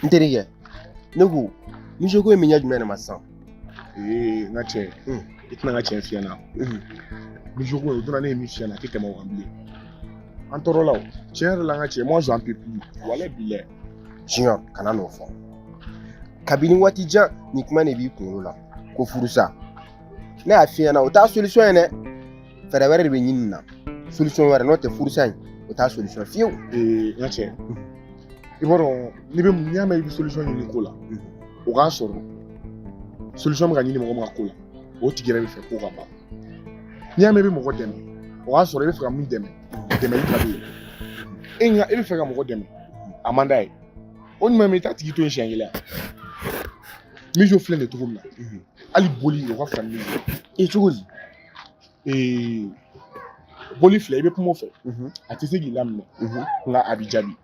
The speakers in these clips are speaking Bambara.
N terikɛ, ne ko Mijo ko in bɛ ɲɛ jumɛn de ma sisan? Ee, n ka cɛ, i tɛna n ka cɛn f'i ɲɛna. Mijo ko in, o donna ne ye min f'i ɲɛna, a tɛ tɛmɛ o kan bilen. An tɔɔrɔ la o. Tiɲɛ yɛrɛ la, n ka cɛ, moi, j'en peux plus, walayi bilayi. Junior, kana n'o fɔ. Kabini waati jan, nin kuma de b'i kunkolo la ko furusa. Ne y'a f'i ɲɛna, o t'a solution ye dɛ. Fɛɛrɛ wɛrɛ de bɛ ɲini nin na, solution wɛrɛ, n'o tɛ furusa in, o t'a solution fiyewu. Ee, n ka cɛ, i b'a dɔn, n'i bɛ, n'i y'a mɛn i bɛ solution ɲini ko la, o k'a sɔrɔ solution bɛ ka ɲini mɔgɔ min ka ko la, o tigi yɛrɛ bɛ fɛ ko ka ban. N'i y'a mɛn i bɛ mɔgɔ dɛmɛ, o k'a sɔrɔ i bɛ fɛ ka min dɛmɛ, dɛmɛli ka di ye. E ɲa, e bɛ fɛ ka mɔgɔ dɛmɛ, a man d'a ye, o ɲuman bɛ i t'a tigi to yen siɲɛ kelen. Mijo filɛ nin ye cogo min na, hali boli, o ka fisa ni Mijo. E, cogo di? Ee, boli filɛ, i bɛ kuma o fɛ, a tɛ se k'i laminɛ, nka a b'i jaabi.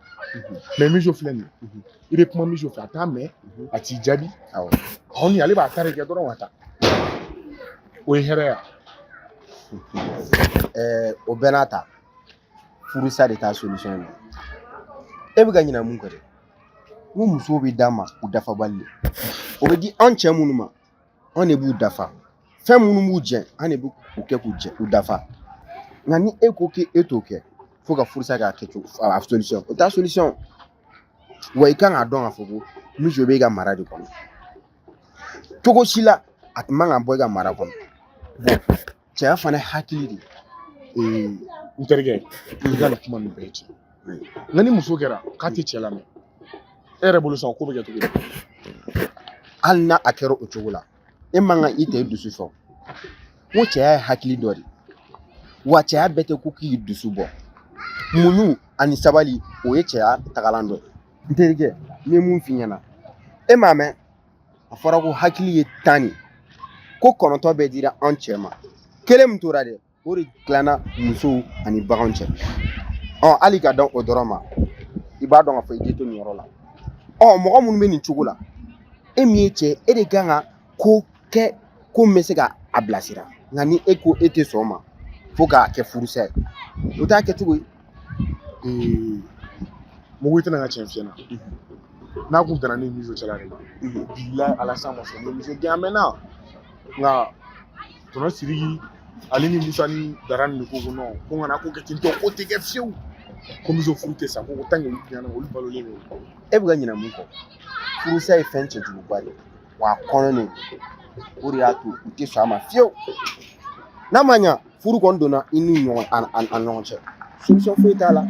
Mais Mijo filɛ nin ye, i bɛ kuma Mijo fɛ, a t'a mɛn, a t'i jaabi. Awɔ, ni ale b'a ta de kɛ dɔrɔn ka taa, o ye hɛrɛ ye. Ɛɛ, o bɛɛ n'a ta, furusa de t'a solution ye. E bɛ ka ɲinɛ mun kɔ dɛ? N ko musow bɛ d'a ma u dafabali de. O bɛ di an cɛ minnu ma, anw de b'u dafa. Fɛn minnu b'u jɛ, an de b'u kɛ k'u jɛ, u dafa. Nka ni e ko k'e t'o kɛ, fo ka furusa k'a kɛ cogo a solution, o t'a solution. Wa i kan k'a dɔn k'a fɔ ko Mijo b'e ka mara de kɔnɔ. Cogo si la, a tun man ka bɔ e ka mara kɔnɔ. Bon, cɛya fana ye hakili de ye. Ee, n terikɛ, i ka nin kuma ninnu bɛɛ ye tiɲɛ, nka ni muso kɛra k'a tɛ cɛ lamɛn, e yɛrɛ bolo sisan, o ko bɛ kɛ cogo di? Hali n'a a kɛra o cogo la, e man kan i ta i dusu fɛ. N ko cɛya ye hakili dɔ de ye, wa cɛya bɛɛ tɛ ko k'i dusu bɔ. Muɲu ani sabali, o ye cɛya tagalan dɔ ye. N terikɛ, n ye mun f'i ɲɛna, e m'a mɛn a fɔra ko hakili ye 10 de, ko 9 bɛɛ dira an cɛ ma, kelen min tora dɛ, o de tilanna musow ani baganw cɛ. Ɔ, hali ka dan o dɔrɔn ma, i b'a dɔn k'a fɔ i tɛ to nin yɔrɔ la. Ɔ, mɔgɔ minnu bɛ nin cogo la, e min ye cɛ, e de kan ka ko kɛ ko min bɛ se ka a bilasira. Nka ni e ko e tɛ sɔn o ma, fo k'a kɛ furusa ye, o t'a kɛcogo ye. Ee, mugu, i tɛna n ka tiɲɛ f'i ɲɛna. N'a kun danna ne ni Mijo cɛla de ma, bilayi, ala sa ma sɔn, ne Mijo gɛn a mɛnna. Nka tɔnɔ Sidiki, ale ni Musa ni Dara nin de ko ko non, ko n kana ko kɛ ten tɔ, ko tɛ kɛ fiyewu, ko Mijo furu tɛ sa, ko tant que olu ɲɛna, olu balolen don. E bɛ ka ɲinɛ mun kɔ? Furusa ye fɛn cɛjuguba de ye, wa a kɔnɔnen don. O de y'a to u tɛ sɔn a ma fiyewu. N'a ma ɲa, furu kɔni donna i n'u ɲɔgɔn a ɲɔgɔn cɛ, solution foyi t'a la.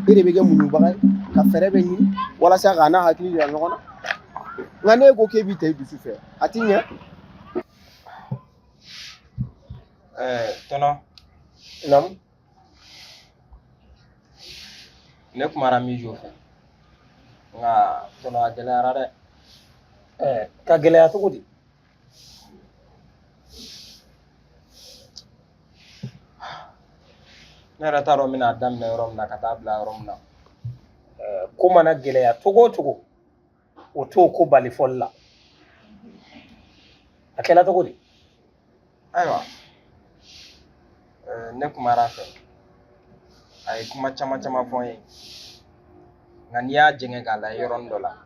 E de bɛ kɛ muɲubaga ye ka fɛɛrɛ bɛ ɲini walasa k'a n'a hakili yira ɲɔgɔn na. Nka n'e ko k'e b'i ta i dusu fɛ, a ti ɲɛ. Ɛɛ, tɔnɔ. Naamu. Ne kumara Mijo fɛ, nka tɔnɔ, a gɛlɛyara dɛ. Ɛɛ, ka gɛlɛya cogo di? Ne yɛrɛ t'a dɔn n bɛna daminɛ yɔrɔ min na ka taa bila yɔrɔ min na. Ko mana gɛlɛya cogo o cogo, o t'o ko bali fɔli la. A kɛra cogo di? Ayiwa, ne kumara a fɛ, a ye kuma caman caman fɔ n ye, nka n'i y'a jɛngɛ k'a lajɛ yɔrɔnin dɔ la,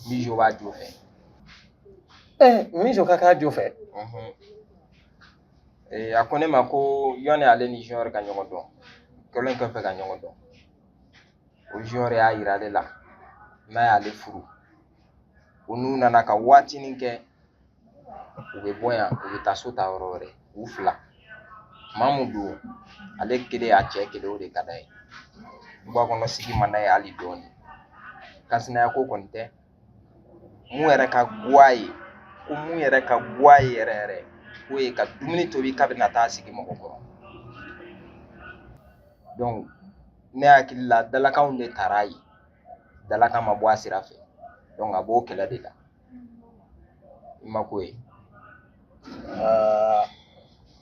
Mijo b'a jo fɛ. Ɛɛ, Mijo ka k'a jo fɛ? Ee, a ko ne ma ko yanni ale ni Junior ka ɲɔgɔn dɔn, kɛlen kɔfɛ ka ɲɔgɔn dɔn, o Junior y'a yira ale la n'a y'ale furu, o n'u nana ka waatinin kɛ, u bɛ bɔ yan, u bɛ taa so ta yɔrɔ wɛrɛ, u fila. Maa mun don, ale kelen, a cɛ kelen, o de ka d'a ye. Duba kɔnɔ sigi man d'a ye hali dɔɔni. Kansinaya ko kɔni tɛ. Mun yɛrɛ ka go a ye, ko mun yɛrɛ ka go a ye yɛrɛ yɛrɛ, k'o ye ka dumuni tobi k'a bɛna taa sigi mɔgɔ kɔrɔ. Donc ne hakili la, dalakanw de taara a ye, dalakan ma bɔ a sira fɛ, donc a b'o kɛlɛ de la. I ma ko ye.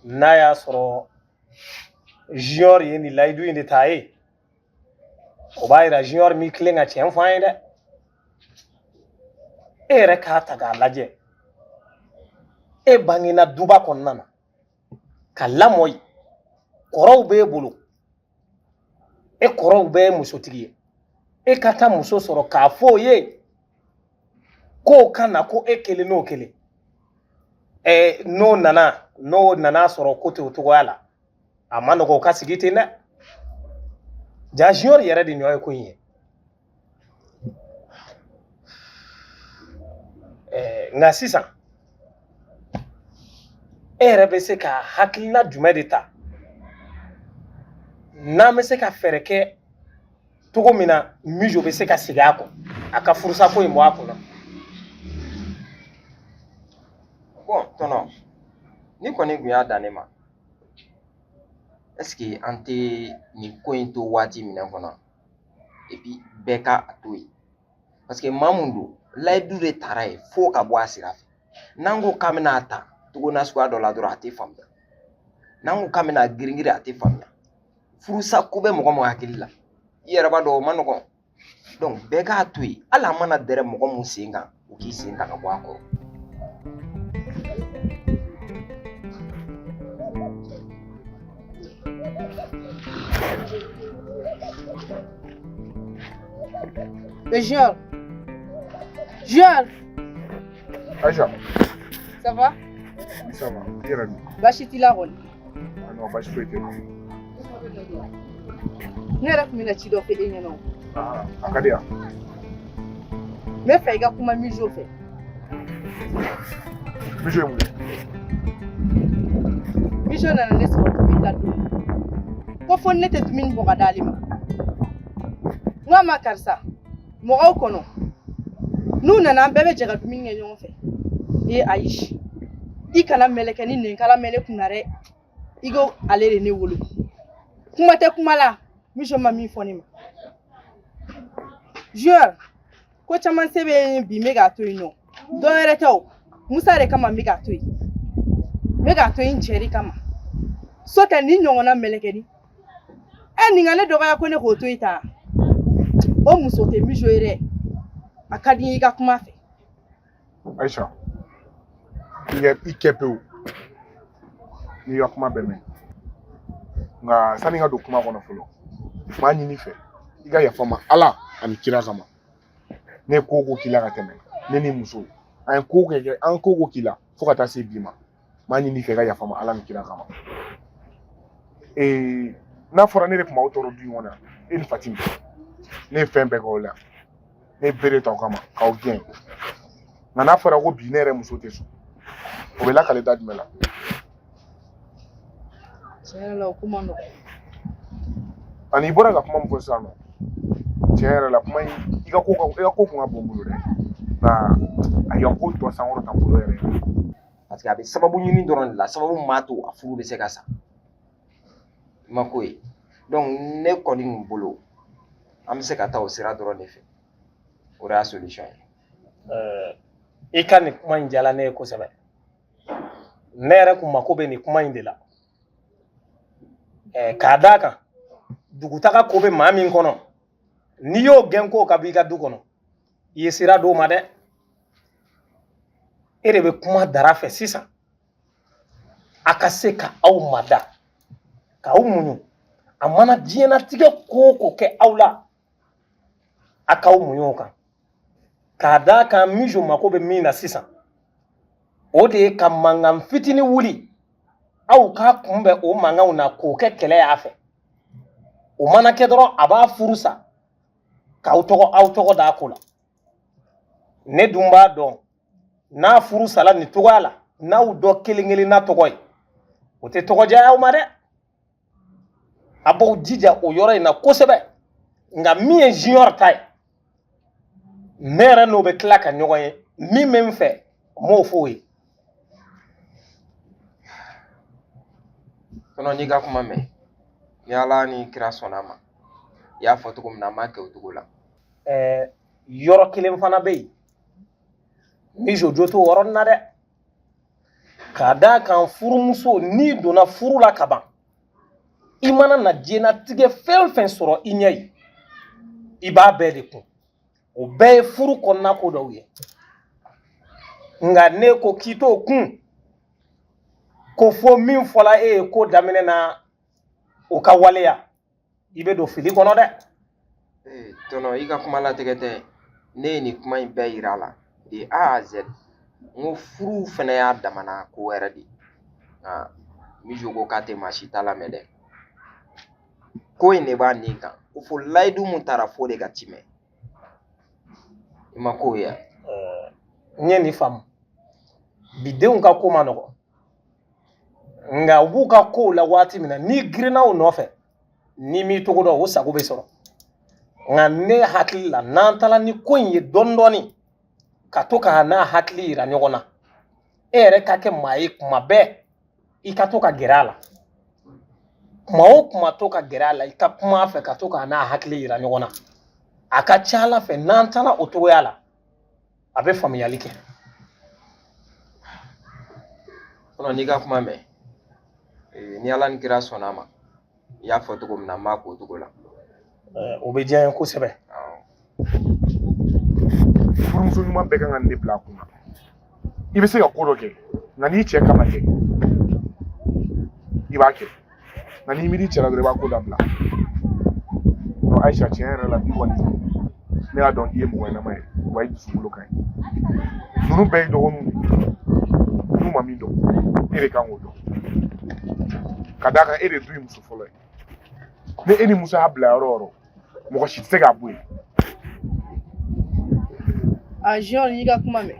N'a y'a sɔrɔ Junior ye nin layidu in de ta ye, o b'a yira Junior m'i tilen ka tiɲɛ fɔ an ye dɛ. E yɛrɛ k'a ta k'a lajɛ, e bangena duba kɔnɔna na ka lamɔ yen, kɔrɔw b'e bolo, e kɔrɔw bɛɛ ye musotigi ye, e ka taa muso sɔrɔ k'a fɔ o ye K'o ka na ko e kelen n'o kelen n'o nana sɔrɔ ko tɛ o cogoya la, a ma nɔgɔ o ka sigi ten dɛ. Ja Junior yɛrɛ de ɲɔ ye ko in ye. Nka sisan e yɛrɛ bɛ se ka hakilina jumɛn de ta n'an bɛ se ka fɛɛrɛ kɛ cogo min na Mijo bɛ se ka segin a kɔ, a ka furusako in bɔ a kunna? Bon tɔnɔ, ni kɔni tun y'a dan ne ma, est ce que an tɛ nin ko in to waati minɛ kɔnɔ, et puis bɛɛ ka a to yen, parce que maa mun don, layidu de taara ye fo ka bɔ a sira fɛ. N'an ko k'an bɛna a ta togo nasuguya dɔ la dɔrɔn, a tɛ faamuya. N'an ko k'an bɛna girin girin, a tɛ faamuya. Furusa ko bɛ mɔgɔ min hakili la, i yɛrɛ b'a dɔn o ma nɔgɔn. Donc bɛɛ k'a to yen, hali a mana dɛrɛ mɔgɔ mun sen kan, o k'i sen ta ka bɔ a kɔrɔ. Le Junior. Junior. Aïcha. Ça va? Oui, ça va. I yɛrɛ dun? Baasi t'i la kɔni? Ah non, baasi foyi tɛ. Ne yɛrɛ tun bɛna ci dɔ fɔ e ɲɛna o. Ah, a ka di yan. N bɛ fɛ i ka kuma Mijo fɛ. Mijo ye mun ye? Mijo nana ne sɔrɔ tobili la don min, ko fo ne tɛ dumuni bɔ ka d'ale ma. N ko a ma, karisa, mɔgɔw kɔnɔ n'u nana, an bɛɛ bɛ jɛ ka dumuni kɛ ɲɔgɔn fɛ. Ee ayi, i kana mɛlɛkɛ ni nɛnkala mɛn ne kunna dɛ. I ko ale de ne wolo. Kuma tɛ kuma la, Mijo ma min fɔ ne ma. Junior, ko caman se bɛ bi, n bɛ k'a to yen nɔ. Dɔ wɛrɛ tɛ o, Musa de kama n bɛ k'a to yen. N bɛ k'a to yen n cɛ de kama. So tɛ nin ɲɔgɔnna mɛlɛkɛni. Ɛ nin ka ne dɔgɔya ko ne k'o to yen tan. O muso tɛ Mijo ye dɛ. A ka di n ye i ka kuma a fɛ. Aïcha, i kɛ pewu. N'i ka kuma bɛɛ mɛn. Nka sani n ka don kuma kɔnɔ fɔlɔ, n b'a ɲini i fɛ i ka yafa n ma Ala ani kira kama. Ne ye ko o ko k'i la ka tɛmɛ, ne ni muso, an ye ko kɛ, an ye ko o ko k'i la fo ka taa se bi ma. N b'a ɲini i fɛ i ka yafa n ma Ala ni kira kama. N'a fɔra ne de tun b'aw tɔɔrɔ du in kɔnɔ yan, e ni Fatimi, ne ye fɛn bɛɛ k'aw la. Ne ye bere ta aw kama k'aw gɛn. Nka n'a fɔra ko bi ne yɛrɛ muso tɛ sɔn, o bɛ lakale da jumɛn la? Tiɲɛ yɛrɛ la, o ko man nɔgɔn. Ani i bɔra ka kuma min fɔ sisan nɔ, tiɲɛ yɛrɛ la, kuma in, i ka ko kun ka bon n bolo dɛ, nka a y'i ka ko tɔ sankɔrɔta n bolo yɛrɛ. Parce que a bɛ sababu ɲini dɔrɔn de la, sababu min b'a to a furu bɛ se ka sa, i ma ko ye. Donc ne kɔni bolo, an bɛ se ka taa o sira dɔrɔn de fɛ, o de y'a solution ye. I ka nin kuma in diyara ne ye kosɛbɛ. Ne yɛrɛ kun mako bɛ nin kuma in de la. K'a d'a kan dugutaga ko bɛ maa min kɔnɔ, n'i y'o gɛn ko ka bɔ i ka du kɔnɔ, i ye sira d'o ma dɛ. E de bɛ kuma Dara fɛ sisan, a ka se ka aw mada, k'aw muɲu. A mana diɲɛnatigɛ ko o ko kɛ aw la, a k'aw muɲu o kan. K'a d'a kan Mijo mako bɛ min na sisan, o de ye ka mankan fitinin wuli, aw k'a kunbɛn o mankanw na k'o kɛ kɛlɛ y'a fɛ. O mana kɛ dɔrɔn, a b'a furu sa k'aw tɔgɔ, aw tɔgɔ d'a ko la. Ne dun b'a dɔn, n'a furu sala nin cogoya la, n'aw dɔ kelen kelenna tɔgɔ ye, o tɛ tɔgɔ diya aw ma dɛ. A b'aw jija o yɔrɔ in na kosɛbɛ. Nka min ye Junior ta ye, ne yɛrɛ n'o bɛ tila ka ɲɔgɔn ye. Min bɛ n fɛ, n m'o f'o ye. Tɔnɔ, n'i ka kuma mɛn, ni Ala ni kira sɔnna a ma, i y'a fɔ cogo min na, an b'a kɛ o cogo la. Yɔrɔ kelen fana bɛ yen, Mijo jo t'o yɔrɔnin na dɛ. K'a d'a kan furumuso, n'i donna furu la ka ban, i mana na diɲɛnatigɛ fɛn fɛn sɔrɔ i ɲɛ ye, i b'a bɛɛ de kun. O bɛɛ ye furu kɔnɔna ko dɔw ye. Nka ne ko k'i t'o kun ko fo min fɔla e ye ko daminɛ na, o ka waleya, i bɛ don fili kɔnɔ dɛ. Tɔnɔ, i ka kuma latigɛ tɛ. Ne ye nin kuma in bɛɛ yira a la. De A à Z. N ko furu fɛnɛ y'a damana ko wɛrɛ de ye. Nka Mijo ko k'a tɛ maa si ta lamɛn dɛ. Ko in de b'a nin kan. Ko fo layidu mun tara f'o de ka timɛ. I ma kow ye wa? N ye nin faamu. Bi denw ka ko man nɔgɔn. Nka u b'u ka kow la waati min na, n'i girinna u nɔfɛ, n'i m'i cogo dɔn, o sago bɛ sɔrɔ. Nka ne hakili la, n'an taara ni ko in ye dɔɔni dɔɔni, ka to k'a n'a hakili yira ɲɔgɔn na, e yɛrɛ ka kɛ maa ye kuma bɛɛ, i ka to ka gɛrɛ a la. Kuma o kuma to ka gɛrɛ a la, i ka kuma a fɛ, ka to k'a n'a hakili yira ɲɔgɔn na. A ka ca ala fɛ, n'an taara o cogoya la, a bɛ faamuyali kɛ. Kɔnɔ n'i ka kuma mɛn, ni Ala ni kira sɔnna a ma, i y'a fɔ cogo min na, n b'a k'o cogo la. O bɛ diya n ye kosɛbɛ. Furumuso ɲuman bɛɛ kan ka nin de bila a kunna. I bɛ se ka ko dɔ kɛ, nka n'i cɛ kama kɛ, i b'a kɛ. Nka n'i miiri cɛ la dɔrɔn, i b'a ko dabila. Non Ayisa, tiɲɛ yɛrɛ la bi kɔni, ne y'a dɔn k'i ye mɔgɔ ɲɛnama ye, wa i dusukolo ka ɲi. Ninnu bɛɛ y'i dɔgɔninw de ye. N'u ma min dɔn, e de kan k'o dɔn. Ka d'a kan e de ye du in muso fɔlɔ ye. Ni e ni Musa y'a bila yɔrɔ o yɔrɔ, mɔgɔ si tɛ se k'a bɔ yen. A Junior, y'i ka kuma mɛn.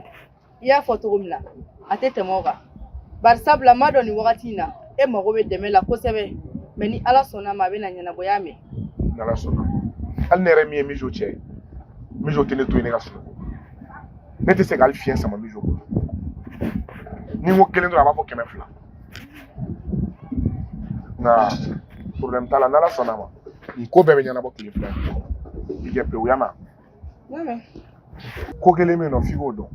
I y'a fɔ cogo min na, a tɛ tɛmɛ o kan. Bari sabula n b'a dɔn nin wagati in na, e mago bɛ dɛmɛ la kosɛbɛ. Mais ni Ala sɔnna a ma, a bɛna ɲɛnabɔ, y'a mɛn. Ni Ala sɔnna. Hali ne yɛrɛ min ye Mijo cɛ ye, Mijo tɛ ne to yen ne ka sunɔgɔ. Ne tɛ se ka hali fiɲɛ sama Mijo bolo. Ni n ko kelen dɔrɔn, a b'a fɔ 200. Nka problème t'a la, n'Ala sɔnna a ma, nin ko bɛɛ bɛ ɲɛnabɔ tile 2 in kɔnɔ. I kɛ pewu, y'a mɛn? Ko kelen bɛ yen nɔ, f'i k'o dɔn.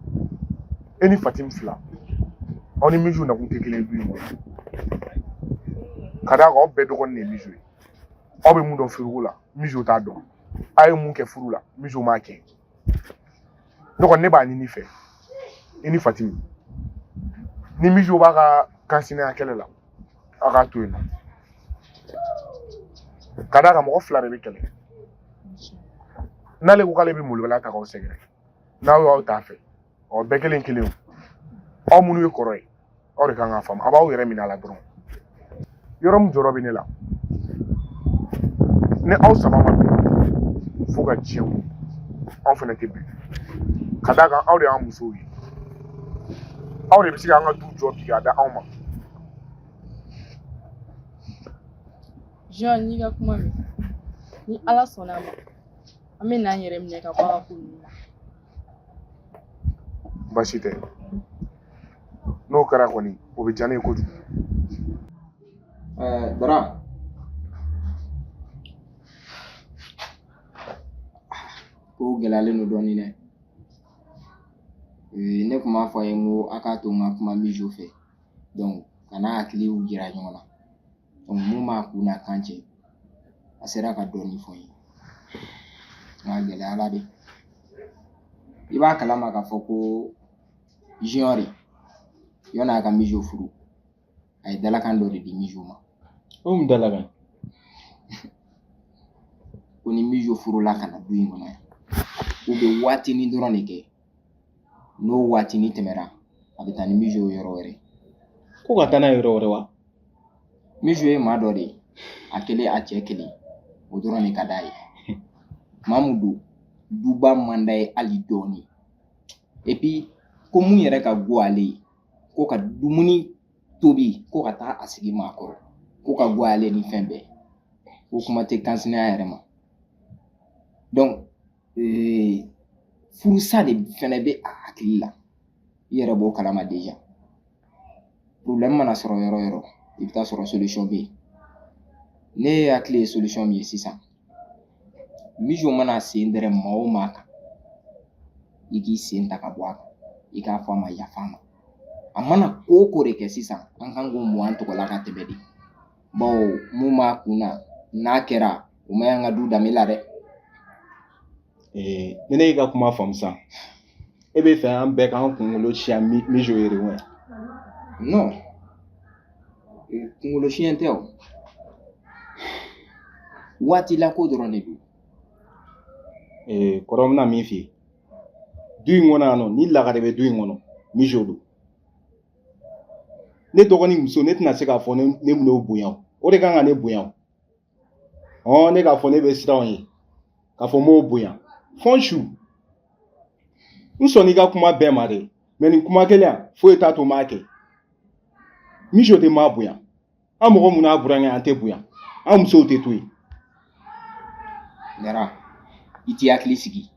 E ni Fatim fila, aw ni Mijo nakun tɛ kelen ye du in kɔnɔ. Ka d'a kan aw bɛɛ dɔgɔnin de ye Mijo ye. Aw bɛ mun dɔn furuko la, Mijo t'a dɔn. Aw ye mun kɛ furu la, Mijo m'a kɛ. Ne kɔni, ne b'a ɲini i fɛ, i ni Fatim, ni Mijo b'a ka kansinaya kɛlɛ la, aw k'a to yen nɔ. Ka d'a kan mɔgɔ fila de bɛ kɛlɛ. N'ale ko k'ale bɛ molobaliya ta k'aw sɛgɛrɛ, n'aw y'aw t'a fɛ, ɔ bɛɛ kelen kelen o. Aw minnu ye kɔrɔ ye, aw de kan k'a faamu. A b'aw yɛrɛ minɛ a la dɔrɔn. Yɔrɔ min jɔrɔ bɛ ne la, ni aw saba ma bɛn, fo ka diɲɛ wuli, anw fana tɛ bɛn. Ka d'a kan aw de y'an musow ye, aw de bɛ se k'an ka du jɔ bi k'a da anw ma. Jean, n'i ka kuma mɛn, ni Ala sɔnna a ma, an bɛ n'an yɛrɛ minɛ ka bɔ a ka ko ninnu na. Baasi tɛ, n'o kɛra kɔni, o bɛ diya ne ye kojugu. Dara, ko gɛlɛyalen don dɔɔnin dɛ. Ne tun b'a fɔ a ye n ko a k'a to n ka kuma Mijo fɛ. Donc ka n'a hakiliw jira ɲɔgɔn na. Donc mun b'a kun n'a kan cɛ, a sera ka dɔɔnin fɔ n ye. Nka gɛlɛya la de. I b'a kalama k'a fɔ ko Junior yanni a ka Mijo furu, a ye dalakan dɔ de di Mijo ma. O mun dalakan? Ko ni Mijo furula ka na du in kɔnɔ yan, u bɛ waatinin dɔrɔn de kɛ. N'o waatinin tɛmɛra, a bɛ taa ni Mijo ye yɔrɔ wɛrɛ. Ko ka taa n'a ye yɔrɔ wɛrɛ wa? Mijo ye maa dɔ de ye, a kelen a cɛ kelen, o dɔrɔn de ka d'a ye. Maa mun don, duba man d'a ye hali dɔɔnin. Et puis ko mun yɛrɛ ka go ale ye, ko ka dumuni tobi, ko ka taa a sigi maa kɔrɔ, ko ka go ale ni fɛn bɛɛ. Ko kuma tɛ kansinaya yɛrɛ ma. Donc furusa de fɛnɛ bɛ a hakili la. I yɛrɛ b'o kalama déjà. Problème mana sɔrɔ yɔrɔ o yɔrɔ, i bɛ taa sɔrɔ solution bɛ yen. Ne hakili ye solution min ye sisan, Mijo mana sen dɛrɛ maa o maa kan, i k'i sen ta ka bɔ a kan, i k'a fɔ a ma yafa a ma. A mana ko o ko de kɛ sisan, an kan k'o mun an tɔgɔ la ka tɛmɛ de. Bawo mun b'a kun na, n'a kɛra, o ma ɲi an ka du danbe la dɛ. Ni ne y'i ka kuma faamu sisan, e bɛ fɛ an bɛɛ k'an kunkolo siya Mijo ye de wa? Non, kunkolo siɲɛ tɛ o. Waati la ko dɔrɔn de don. Kɔrɔ, n bɛna min f'i ye, Du in kɔnɔ yan nɔ, ni lagare bɛ du in kɔnɔ, Mijo don. Ne dɔgɔnin muso, ne tɛna se k'a fɔ ne bɛn'o bonya o. O de kan ka ne bonya o. Ne k'a fɔ ne bɛ siran o ye, k'a fɔ n b'o bonya. Fɔ n su. N sɔnn'i ka kuma bɛɛ ma dɛ, mɛ nin kuma kelen yan, foyi t'a to n b'a kɛ. Mijo tɛ maa bonya. An mɔgɔ mun n'a burankɛ, an tɛ bonya. An musow tɛ to yen. Dara, i t'i hakili sigi.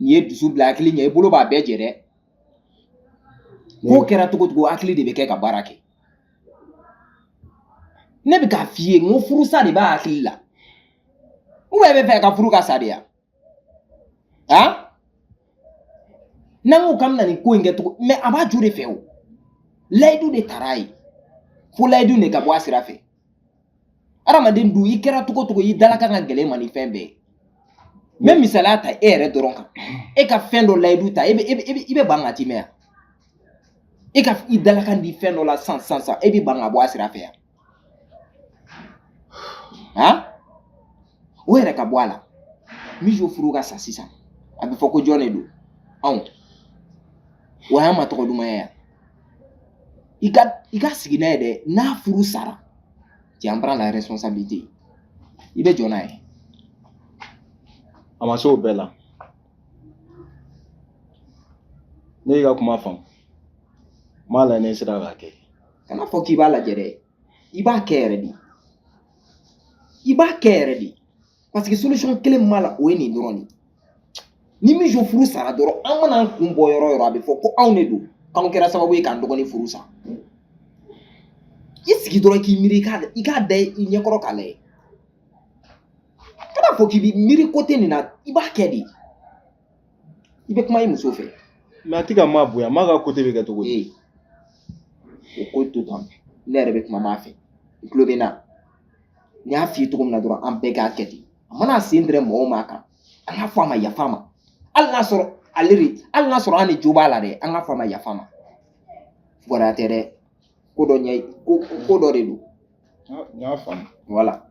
N'i ye dusu bila hakili ɲɛ, i bolo b'a bɛɛ jɛ dɛ. Ko kɛra cogo cogo, hakili de bɛ kɛ ka baara kɛ. Ne bɛ k'a f'i ye n ko furusa de b'a hakili la. Ou bien e bɛ fɛ ka furu ka sa de ya? Han? N'an ko k'an bɛna nin ko in kɛ cogo, mɛ a b'a jo de fɛ o. Layidu de tara a ye. Fo layidu de ka bɔ a sira fɛ. Adamaden dun, i kɛra cogo cogo, i dalakan ka gɛlɛn i ma ni fɛn bɛɛ ye. N bɛ misaliya ta e yɛrɛ dɔrɔn kan. E ka fɛn dɔ layidu ta, e bɛ e bɛ i bɛ ban ka timɛ yan. E ka i dalakan di fɛn dɔ la sisan sisan sisan, e bɛ ban ka bɔ a sira fɛ yan. Han? O yɛrɛ ka bɔ a la. Mijo furu ka sa sisan, a bɛ fɔ ko jɔn de don? Anw. O y'an ma tɔgɔ duman ye yan. I ka sigi n'a ye dɛ, n'a furu sara, tu en prends la responsabilité. I bɛ jɔ n'a ye. A ma se o bɛɛ la. Ne y'i ka kuma faamu. N b'a lajɛ ne sera k'a kɛ. Kana fɔ k'i b'a lajɛ dɛ. I b'a kɛ yɛrɛ de. I b'a kɛ yɛrɛ de. Parce que solution kelen min b'a la, o ye nin dɔrɔn de. Ni Mijo furu sara dɔrɔn, an mana an kun bɔ yɔrɔ o yɔrɔ, a bɛ fɔ ko anw de don, k'anw kɛra sababu ye k'an dɔgɔnin furu sa. I sigi dɔrɔn k'i miiri, i k'a da i ɲɛkɔrɔ k'a lajɛ. Kana fɔ k'i bɛ miiri ko tɛ nin na, i b'a kɛ de. I bɛ kuma i muso fɛ. Mɛ a tɛ ka maa bonya, maa ka côté bɛ kɛ cogo di? Ee, o ko to tan, ne yɛrɛ bɛ kuma maa fɛ. I tulo bɛ n na. N y'a f'i ye cogo min na dɔrɔn, an bɛɛ k'a kɛ ten. A mana sen dɛrɛ mɔgɔw ma kan, an k'a fɔ a ma yafa ma. Hali n'a sɔrɔ ale de, hali n'a sɔrɔ an de jo b'a la dɛ, an k'a fɔ a ma yafa ma. Fugariya tɛ dɛ, ko dɔ ɲɛ ko dɔ de don. N y'a faamu. Voilà.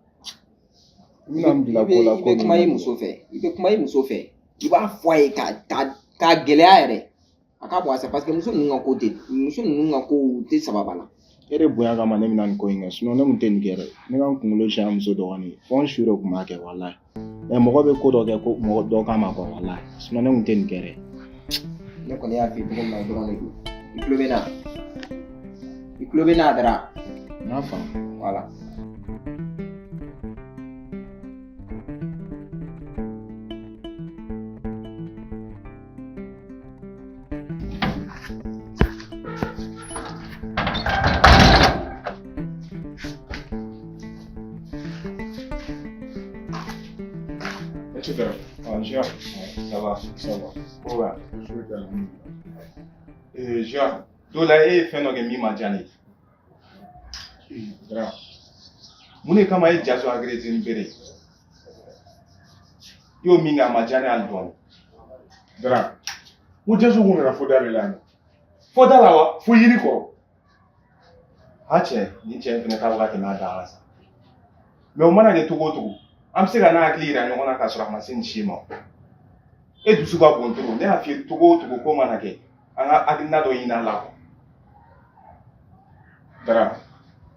I bɛna n bila ko la. I bɛ kuma i muso fɛ, i bɛ kuma i muso fɛ, i b'a fɔ a ye ka gɛlɛya yɛrɛ, a ka bɔ a sa, parce que muso ninnu ka ko tɛ, muso ninnu ka kow tɛ sababa la. E de bonya kama ne bɛna nin ko in kɛ, sinon ne tun tɛ nin kɛ dɛ. Ne ka n kunkolo siɲɛ muso dɔgɔnin ye, fo n su de tun b'a kɛ walayi. Mɛ mɔgɔ bɛ ko dɔ kɛ ko mɔgɔ dɔ kama quoi, walayi, sinon ne tun tɛ nin kɛ dɛ. Ne kɔni y'a f'i ye cogo min na, o dɔrɔn de don. I tulo bɛ n na, i tulo bɛ n na Dara. N y'a faamu. Voilà. Etc. Ah, Jean, ça va? Ça va. Ko Je suis calme. Eh, Jean, don la e ye fɛn dɔ kɛ min ma diya ne ye. Dara. Mun de kama e Jaso agressé ni bere ye? I y'o min kɛ, a ma diya ne ye hali dɔɔni. Dara. N ko Jaso kun nana fo da de la yan nɔ. Fo da la wa? Fo yiri kɔrɔ. Ha cɛ, nin cɛ in fɛnɛ ta bɛ ka tɛmɛ a dan kan sa. Mɛ o mana kɛ cogo o cogo, an bɛ se ka n'a hakili yira ɲɔgɔn na k'a sɔrɔ a ma se nin si ma. E dusu ka bon trop, ne y'a f'i ye cogo o cogo ko mana kɛ, an ka hakilina dɔ ɲini a la quoi. Dara.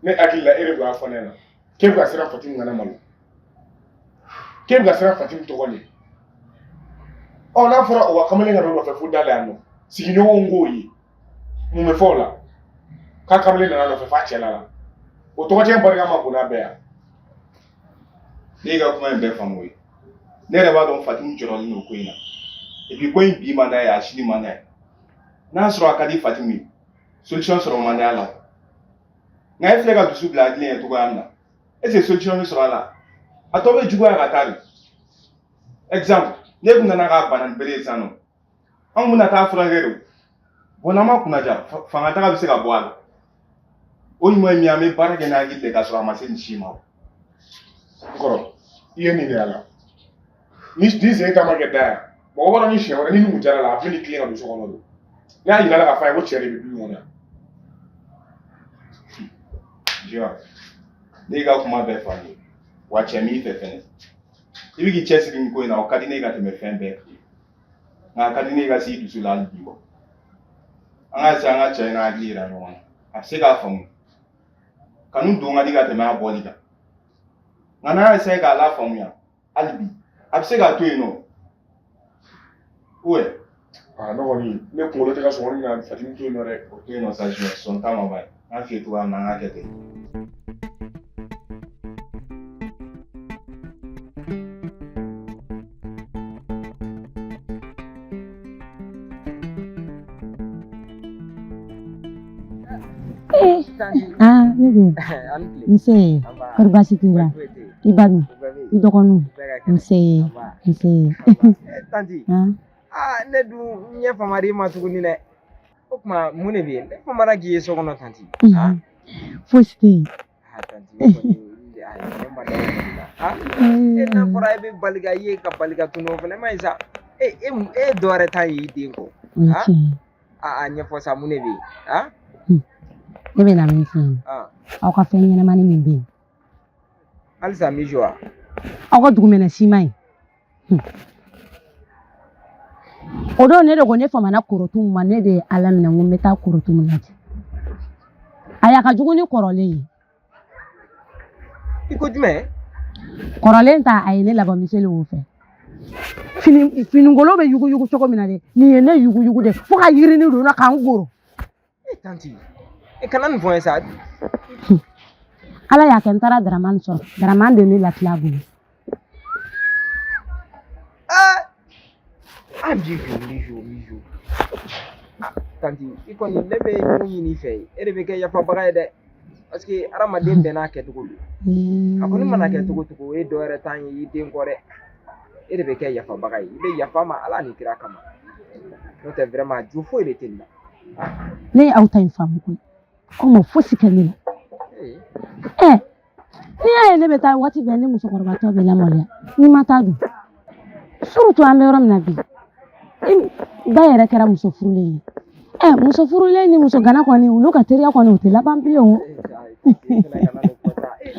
Ne hakili la e de b'a fɔ ne ɲɛna. K'e bɛ ka siran Fatimu kana malo. K'e bɛ ka siran Fatimu tɔgɔ ɲɛ. Ɔ, n'a fɔra o ka kamalen ka n'o nɔfɛ fo da la yan nɔ. Sigiɲɔgɔnw k'o ye. Mun bɛ fɔ o la? K'a kamalen nana nɔfɛ f'a cɛla la. O tɔgɔcɛn barika ma bon n'a bɛɛ yan. Ne y'i ka kuma in bɛɛ faamu ye. Ne yɛrɛ b'a dɔn Fatimu jɔrɔlen don ko in na. Et puis ko in bi man d'a ye, a sini man d'a ye. N'a sɔrɔ a ka di Fatimu ye, solution sɔrɔ man di a la. Nka e filɛ ka dusu bila hakili ɲɛ cogoya min na, est ce que solution bɛ sɔrɔ a la? A tɔ bɛ juguya ka taa de. Exemple, ne kun nana k'a bana ni bere ye sisan nɔ, anw bɛna taa furakɛ de. Bon, n'an ma kunnaja, fanga taga bɛ se ka bɔ a la. O ɲuman ye min ye, an bɛ baara kɛ n'a hakili de ye k'a sɔrɔ a ma se nin si ma. N kɔrɔ, i ye nin de y'a la. Ni sen ta ma kɛ da yan, mɔgɔ b'a dɔn ni siɲɛ wɛrɛ ni nugu jara la, a bɛ n'i tilen ka don so kɔnɔ don. Ne y'a yira la k'a fɔ a ye ko cɛ de bɛ du in kɔnɔ yan. Jiwa, ne y'i ka kuma bɛɛ faamu, wa cɛ m'i fɛ fɛnɛ. I bɛ k'i cɛsiri nin ko in na, o ka di ne ye ka tɛmɛ fɛn bɛɛ kan. Nka a ka di ne ye ka s'i dusu la hali bi kɔ. An ka essayer an ka cɛ in n'a hakili yira ɲɔgɔn na. A bɛ se k'a faamu. Kanu don ka di ka tɛmɛ a bɔli kan. Nka n'a y'a essayer k'a lafaamuya hali bi, a bɛ se k'a to yen nɔ. Ouais. Aa ne kɔni ne kunkolo tɛ ka sɔn kɔni ka Fatimi to yen nɔ dɛ. O to yen nɔ sa Junior, sɔn ta ma ban ye. N y'a f'i ye cogoya min na, an k'a kɛ ten. Aa ne den nse kɔri baasi t'i la i ba dun i dɔgɔninw nse nse. Tanti aa ne dun ɲɛ famara i ma tuguni dɛ. O tuma mun de bɛ yen? Ne famara k'i ye so kɔnɔ tanti. Fosi tɛ yen. Tanti ne kɔni ayi ne ma da o kɔni la. E n'a fɔra e bɛ bali ka ye ka bali ka tunu o fana ma ɲi sa. E e e dɔ wɛrɛ ta y'i den kɔ. O ye tiɲɛ ye. A ɲɛfɔ sa mun de bɛ yen? Ne bɛna min f'i ye, aw ka fɛn ɲɛnamani min bɛ yen. Halisa Mijo wa? Aw ka dugumɛnɛ siman ye. O don ne de ko ne famana Korotumu ma, ne de ye Ala minɛ n ko n bɛ taa Korotumu lajɛ. Ayi a ka jugu ni kɔrɔlen ye. I ko jumɛn? Kɔrɔlen ta a ye ne labɔ miseli wo fɛ. Fini finikolon bɛ yuguyugu cogo min na dɛ, nin ye ne yuguyugu de fo ka yirini don n na ka n goro. E tanti, e kana nin fɔ n ye sa. Ala y'a kɛ n taara Daramani sɔrɔ. Daramani de ne latila a bolo. Ah Mijo, Mijo, Mijo. Ah, tanti, i kɔni ne bɛ mun ɲini i fɛ e de bɛ kɛ yafabaga ye dɛ. Parce que hadamaden bɛɛ n'a kɛcogo don. A kɔni mana kɛ cogo cogo, o ye dɔ wɛrɛ t'an ye i den kɔ dɛ. E de bɛ kɛ yafabaga ye. I bɛ yafa ma Ala ni kira kama. N'o tɛ vraiment jo foyi de tɛ nin na. Ne ye aw ta in faamu koyi. Aw ma fosi kɛ ne la. Ɛ n'i y'a ye ne bɛ taa waati bɛɛ ne musokɔrɔbatɔ bɛ lamaloya n'i ma taa dun. Surtout an bɛ yɔrɔ min na bi, i ba yɛrɛ kɛra muso furulen ye. Ɛ muso furulen ni muso gana kɔni olu ka teriya kɔni o tɛ laban bilen o.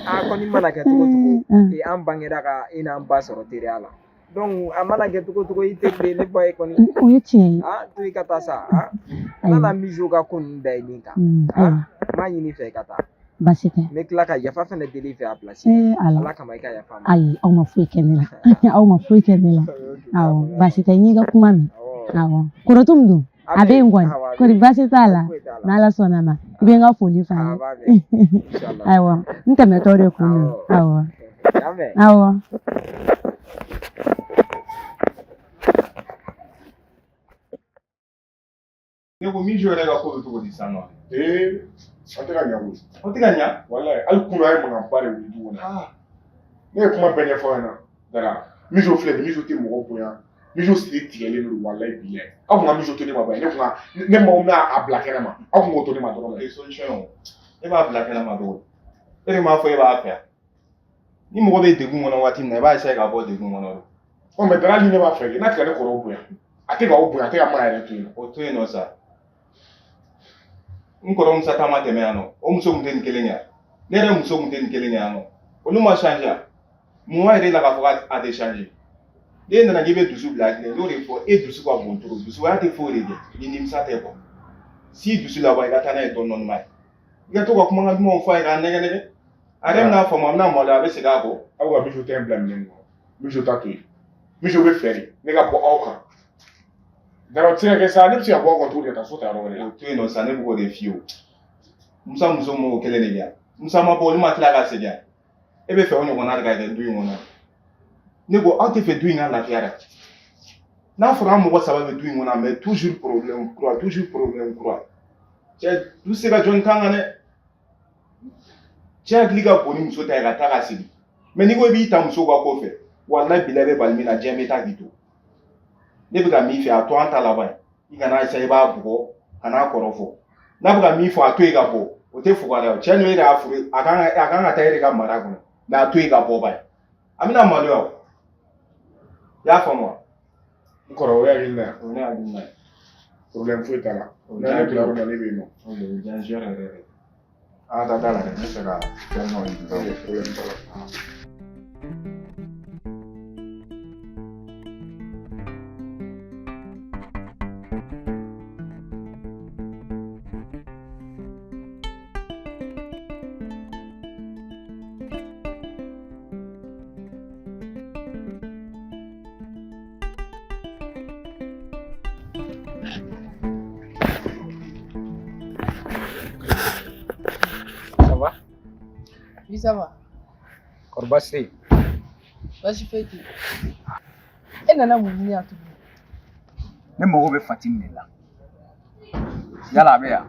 A kɔni mana kɛ cogo cogo, an bangera ka e n'an ba sɔrɔ teriya la. Donc a mana kɛ cogo cogo i tɛ bilen ne ba ye kɔni. O ye tiɲɛ ye. To i ka taa sa. Kana Mijo ka ko ninnu da i nin kan. N b'a ɲini i fɛ i ka taa. Baasi tɛ. N bɛ tila ka yafa fana deli i fɛ a place. Ee Ala. Ala kama i ka yafa n ma. Ayi aw ma foyi kɛ ne la. Aw ma foyi kɛ ne la. Awɔ baasi tɛ n y'i ka kuma mɛn. Awɔ Korotumu dun a bɛ yen kɔni. Kɔri baasi t'a la. N'Ala sɔnna ma i bɛ n ka foli f'a ye. Ayiwa n tɛmɛtɔ de kun don. Awɔ. Awɔ. Ne ko Mijo yɛrɛ ka ko bɛ cogo di sisan nɔ? Ee an tɛ ka ɲa koyi. O tɛ ka ɲa? Walayi hali kunun an ye mankanba de wuli du kɔnɔ. Ne ye kuma bɛɛ ɲɛfɔ aw ɲɛna Dara. Mijo filɛ nin Mijo tɛ mɔgɔ bonya. Mijo siri tigɛlen don walayi bilayi. Aw kun ka Mijo to ne ma ba ne kun ka ne maaw bɛna a bila kɛnɛ ma. Aw kun k'o to ne ma dɔrɔn. O ye solution ye o. E b'a bila kɛnɛ ma cogo di? E de m'a fɔ e b'a fɛ yan. Ni mɔgɔ bɛ degun kɔnɔ waati min na i b'a essayer ka bɔ degun kɔnɔ. Ɔ mais Dara hali ni ne b'a fɛ kɛ n'a tɛ ka ne kɔrɔw bonya. A tɛ k'aw bonya a tɛ ka maa yɛrɛ to yen. O to yen nɔ sa. N kɔrɔ Musa ta ma tɛmɛ yan nɔ. O muso kun tɛ nin kelen ye. Ne yɛrɛ muso kun tɛ nin kelen ye yan nɔ. Olu ma changer wa? Mun b'a yira e la k'a fɔ k'a tɛ changer? N'e nana k'i bɛ dusu bila hakili la, n y'o de fɔ e dusu ka bon trop. Dusuya tɛ foyi de kɛ ni nimisa tɛ quoi. Si dusu labɔ i ka taa n'a ye dɔɔni dɔɔni ba ye. I ka to ka kumakan dumanw fɔ a ye k'a nɛgɛ nɛgɛ. A yɛrɛ bɛna faamu a bɛna maloya a bɛ segin a kɔ. Aw ka Mijo ta in bila minɛn kɔnɔ. Mijo ta to yen. Mijo bɛ fɛ de ne ka bɔ aw kan. Dara o tɛ se ka kɛ sa ne bɛ se ka bɔ aw kan cogo di ka taa so ta yɔrɔ wɛrɛ la. O to yen nɔ sa ne bɛ k'o de f'i ye o. Musa muso m'o kelen de kɛ yan. Musa ma bɔ olu ma tila ka segin yan. E bɛ fɛ o ɲɔgɔnna de ka kɛ du in kɔnɔ. Ne ko aw tɛ fɛ du in ka lafiya dɛ. N'a fɔra an mɔgɔ saba bɛ du in kɔnɔ mais toujours problème kura toujours problème kura. Cɛ du se ka jɔn kan kan dɛ. Cɛ hakili ka bon ni muso ta ye ka taa ka segin. Mais n'i ko i b'i ta muso ka ko fɛ, walayi bilayi i bɛ bali min na diɲɛ bɛ taa k'i to. Ne bɛ ka min fɛ a to an ta laban ye. I kana essayer i b'a bugɔ ka n'a kɔrɔfɔ. N'a bɛ ka min fɔ a to yen ka bɔ. O tɛ fugariya o. Cɛ n'o e de y'a furu a kan ka taa e de ka mara kɔnɔ. Mais a to yen ka bɔ ba ye. A bɛna maloya o. I y'a faamu wa? N kɔrɔ o ye hakilina ye. O ye ne hakilina ye. Problème foyi t'a la. N'a ne bila yɔrɔ min na ne bɛ yen nɔ. O de ye diɲɛ yɛrɛ yɛrɛ. An ka taa da la dɛ, n bɛ fɛ ka fɛn dɔ ɲininka. Problème t'a la. Oui, ça va. Kɔri baasi tɛ yen? Baasi foyi tɛ yen. E nana mun ɲini yan tuguni? Ne mago bɛ Fatimu de la. Yala a bɛ yan?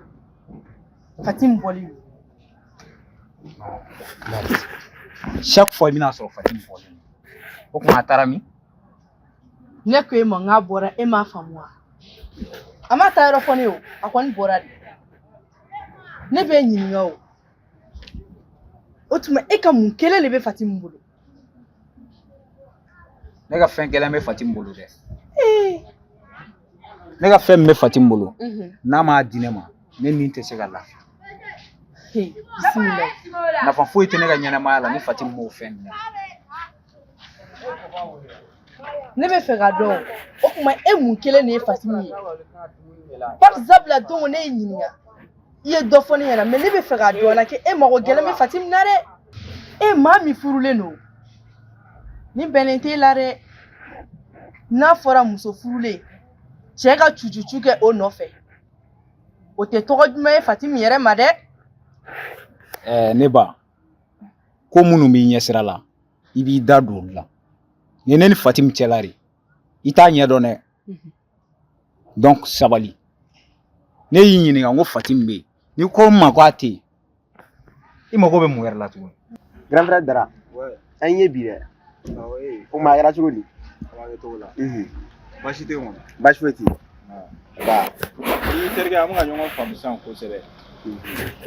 Fatimu bɔlen don. Chaque fois i bɛna sɔrɔ Fatimu bɔlen don. O tuma a taara min? Ne ko e ma n k'a bɔra, e m'a faamu wa? A ma taa yɔrɔ fɔ ne ye o, a kɔni bɔra de. Ne b'e ɲininka o. O tuma e ka mun kelen de bɛ Fatimu bolo? Ne ka fɛn kelen bɛ Fatimu bolo dɛ. Ne ka fɛn min bɛ Fatimu bolo, n'a m'a di ne ma, ne ni tɛ se ka lafiya. Bisimila. Nafa foyi tɛ ne ka ɲɛnamaya la ni Fatimu m'o fɛn di ne ma. Ne bɛ fɛ k'a dɔn o tuma e mun kelen de ye Fatimu ye? Bari sabula don ne y'i ɲininka, i ye dɔ fɔ ne ɲɛna, mais ne bɛ fɛ k'a dɔn la k'e mago gɛlɛn bɛ Fatimu na dɛ. E maa min furulen don, nin bɛnnen t'e la dɛ. N'a fɔra muso furulen cɛ ka cucucu kɛ o nɔfɛ, o tɛ tɔgɔ duman ye Fatimu yɛrɛ ma dɛ. Ɛɛ ne ba, ko minnu b'i ɲɛsira la, i b'i da don olu la. Nin ye ne ni Fatimu cɛla de ye, i t'a ɲɛdɔn dɛ. Donc sabali. Ne y'i ɲininka n ko Fatimu bɛ yen, n'i ko n ma ko a tɛ yen, i mago bɛ mun wɛrɛ la tuguni? Grand frère Dara, an ye bi dɛ. O ma a kɛra cogo di? Baasi tɛ yen kɔni. Baasi foyi tɛ yen. Ba. I terikɛ an bɛ ka ɲɔgɔn faamu sisan kosɛbɛ.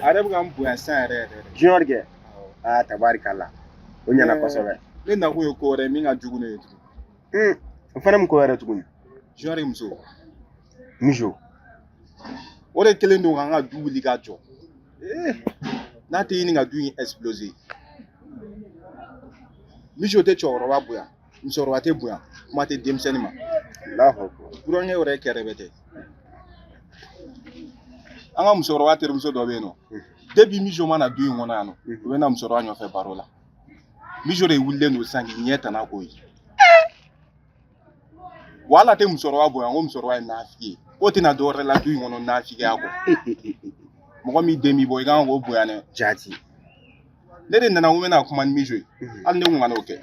A yɛrɛ bɛ ka n bonya sisan yɛrɛ yɛrɛ. Junior kɛ? Aa tabarikala. O ɲɛna kosɛbɛ. Ne nakun ye ko wɛrɛ ye min ka jugu ne ye tuguni. O fana mun ko wɛrɛ tuguni? Junior muso. Mijo. O de kɛlen don k'an ka du wuli ka jɔ. N'a tɛ ɲini ka du in exploser. Mijo tɛ cɛkɔrɔba bonya, musokɔrɔba tɛ bonya, kuma tɛ denmisɛnnin ma. Burankɛ yɛrɛ kɛrɛfɛ tɛ. An ka musokɔrɔba terimuso dɔ bɛ yen nɔ. Depuis Mijo ma na du in kɔnɔ yan nɔ, u bɛ na musokɔrɔba nɔfɛ baro la. Mijo de wulilen don sisan k'i ɲɛ tana k'o ye. Wa hali a tɛ musokɔrɔba bonya, ko musokɔrɔba ye nafigi ye. K'o tɛna dɔ wɛrɛ la du in kɔnɔ nafigiya kɔ. Mɔgɔ min den b'i bɔ, i kan k'o bonya dɛ. Jaati. Ne de nana ko n bɛna kuma ni Mijo ye. Hali ne kun ka n'o kɛ.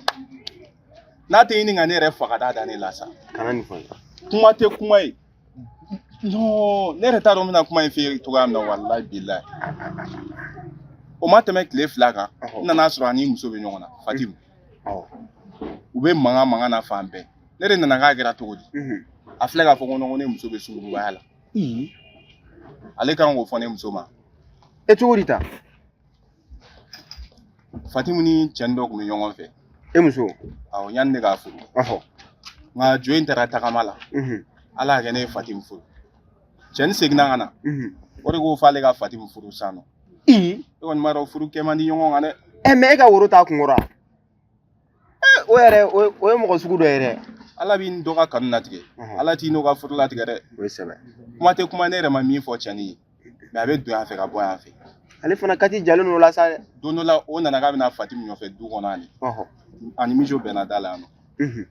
N'a tɛ ɲini ka ne yɛrɛ faga da da ne la sa. Kana nin fɔ n ye. Kuma tɛ kuma ye. Non, ne yɛrɛ t'a dɔn n bɛna kuma in f'i ye cogoya min na, walayi bilayi. O ma tɛmɛ tile 2 kan, n nana sɔrɔ a ni muso bɛ ɲɔgɔn na, Fatimu. U bɛ mankan mankan na fan bɛɛ. Ne de nana k'a kɛra cogo di? A filɛ k'a fɔ ko non, ko ne muso bɛ sungurubaya la. Ale kan k'o fɔ ne muso ma. E cogo di ta? Fatimu ni cɛnin dɔ tun bɛ ɲɔgɔn fɛ. E muso? Awɔ, yanni ne k'a furu. Nka jo in taara tagama la. Ala y'a kɛ ne ye Fatimu furu. Cɛnin seginna ka na. O de ko f'ale ka Fatimu furu sisan nɔ. E kɔni b'a dɔn furu kɛ man di ɲɔgɔn kan dɛ. Ɛ mais e ka woro t'a kun kɔrɔ wa? O yɛrɛ o ye mɔgɔ sugu dɔ ye dɛ. Ala b'i ni dɔ ka kanu latigɛ. Ala t'i n'o ka furu latigɛ dɛ. O ye sɛbɛ. Kuma tɛ kuma, ne yɛrɛ ma min fɔ cɛnin ye. Mais a bɛ don yan fɛ ka bɔ yan fɛ. Ale fana kati jalen don o la sa dɛ. Don dɔ la o nana k'a bɛna Fatimu nɔfɛ du kɔnɔ ani. Ani Mijo bɛnna da la yan nɔ.